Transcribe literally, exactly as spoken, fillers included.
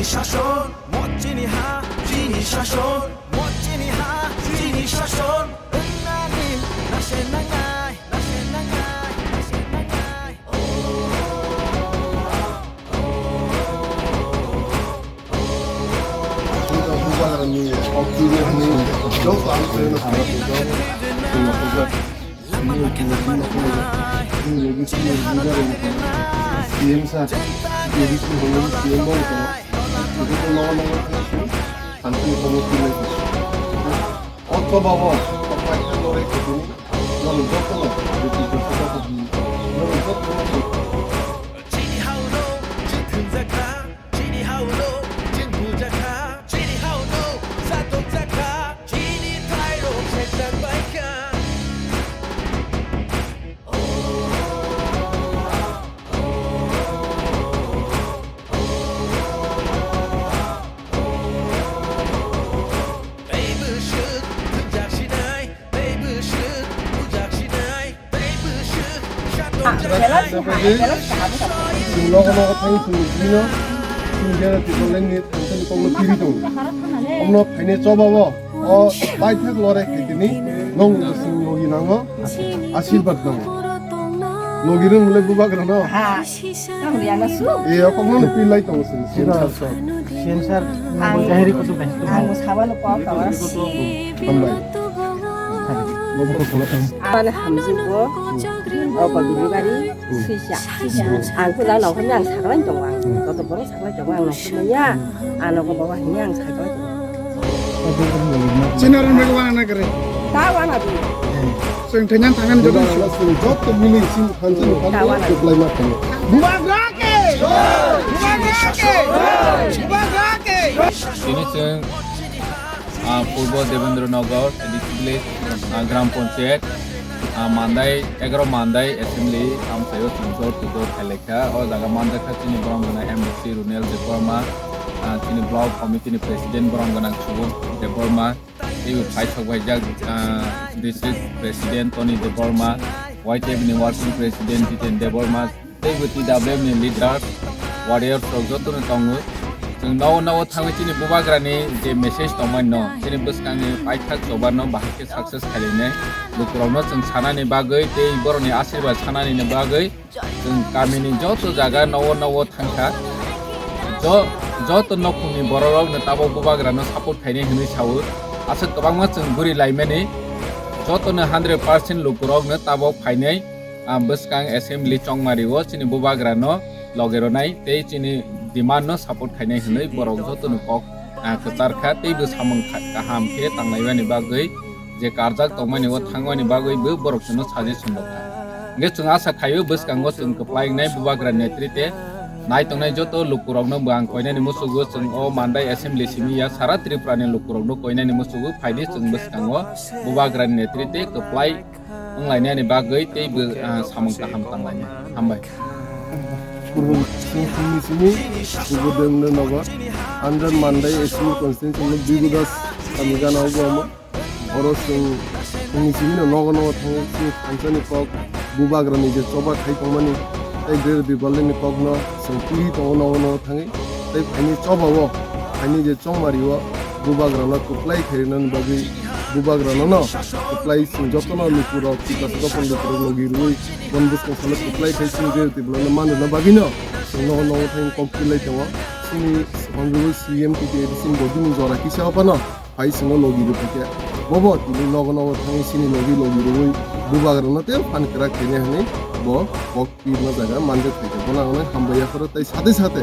Shason, mo chini ha, chini shason, mo chini ha, chini shason. Wngna rin, nase nangnai, nase nangnai, nase nangnai. C M sir, A D C hwnwi C M bo tongo. Tei nogo nogo khe chwng thansa ni komo twi lai tongo. O choba o, o kaisa lorai khaitini, norok jotono, norok jotono. Chini hao no, chini thwngjak kha, chini hao no, chini thwngjak kha, chini hao no, chini thwngjak kha, chini thai rok sejak bai kha. Chwng nogo nogo thangwi chwng nukgwino, chwng jera Tipralani thansa ni kokno tiri tongo. Omno phainai choba o, o paithak lorai khaitini, nwng chwng logi nango, asirbat nango. Logi rwng le bubagra no. Tamo riya na su? E, o kokno no pilai tongo chwng. Sida, sir. C M sir, ang, ang bo jahiri kusu bai. Ang bo sabano kok tawara si. Hambai. Ang hamjik bo. O ko delivery sisa. Ang ko da nokho ni ang saklai tongo ang. Koto borok saklai tongo ang nokho manya. Ano ko baba hini ang saklai tongo. Chinaran bego wana na kare. Ta wana di. Seng thenyan thangan jodo. Joto mili sing hansen. Ta wana. Bubagra ke! Bubagra ke! Bubagra ke! Tini chwng, ah, Purbo Debendra Nagar, A D C village, ah, Gram Panchayat, ah, Mandai, egaro Mandai Assembly, amsaio chwng jor to jor khailai kha. O jaga manjakha chini borom gwnang M D C Runel Debbarma, ah, chini Block Committee ni President borom gwnang Subodh Debbarma, teibo paithak baijak, ah, District President Tony Debbarma, Y T F ni Working President Jiten Debbarma, teibo T W F ni leader, warrior rok jotono tongo. Chwng nogo nogo thangwi chini bubagrani je message tongmani no, chini bwskangni paithak chobarno bahai khe success khainai. Lukurokno chwng sanani bagwi tei borokni asirwad sanani bagwi chwng kamini joto jaga nogo nogo thangkha. Jo-, joto nokhungni bororokno tabok bubagrano support khainai hwnwi sawo. Aswk kwbangma chwng guri laimani, jotono hundred percent lukurokno tabok phainai. Ah, bwskang assembly chongmari o chini bubagra no loge ronai tei chini demand no support khainai hwnwi borok joto ni kok, ah, kwchar kha tei bw samung kha-, kaham khe tanglai bani bagwi je karjak tongmani o thangmani bagwi bw borok chwngno suggestion rw kha. Hwnkhe chwng asa khaio bwskango chwng kwplai wngnai bubagra netrite nai tongnai joto lukurokno bw ang koinani musugo chwng o Mandai assembly simi ya sara Tripura ni lukurokno koinani musugo phaidi chwng bwskango bubagra netrite kwplai wnglainani bagwi tei bw, ah, samung kaham tanglainai. Hambai. Purbo sini sini, Purbo Demle Nagar, under Mandai A C constituency no Bibudas kami gana obo omo. Oro chwng sini sini no nogo nogo thangwi sini thansani kok bubagrani je choba khai tongmani tei Greater Dibalini kokno chwng twi tongo nogo nogo thangwi. Tei phaini choba o, phaini je chongmari o bubagrano kwplai khairwnani bagwi bubagrano no kwplai chwng jotono lukurok Tiprasa dophan lukurok logi rwui bon bwskang salo kwplai khai chini Greater Tipraland manrwna bagwino chwng nogo nogo thangwi kok twilai tongo. Chini honorable C M T T A D C ni bodini jora kisa phano phai chwngno logi rwphaikha. Bobo tini nogo nogo thangwi chini logi logi rwui bubagrano tei phan kwrak khainai hwnwi bo kok twima jaga manjak phaikha. Bono ang hambai yapharo tei sate sate